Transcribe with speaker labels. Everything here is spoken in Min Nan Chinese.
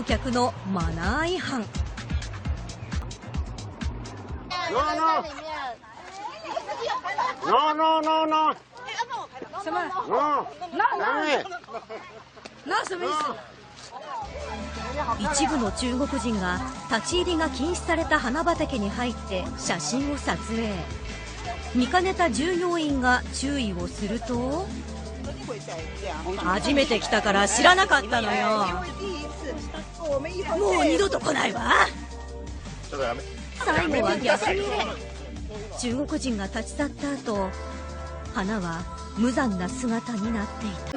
Speaker 1: 客のマナー違反。
Speaker 2: No no no no no no。
Speaker 3: 什麼？
Speaker 2: No。
Speaker 3: 那那什麼意思？
Speaker 1: 一部の中国人が、立ち入りが禁止された花畑に入って写真を撮影。見かねた従業員が注意をすると、初めて来たから知らなかったのよ。もう二度と来ないわ。最後は逆ギレ。中国人が立ち去った後、花は無残な姿になっていた。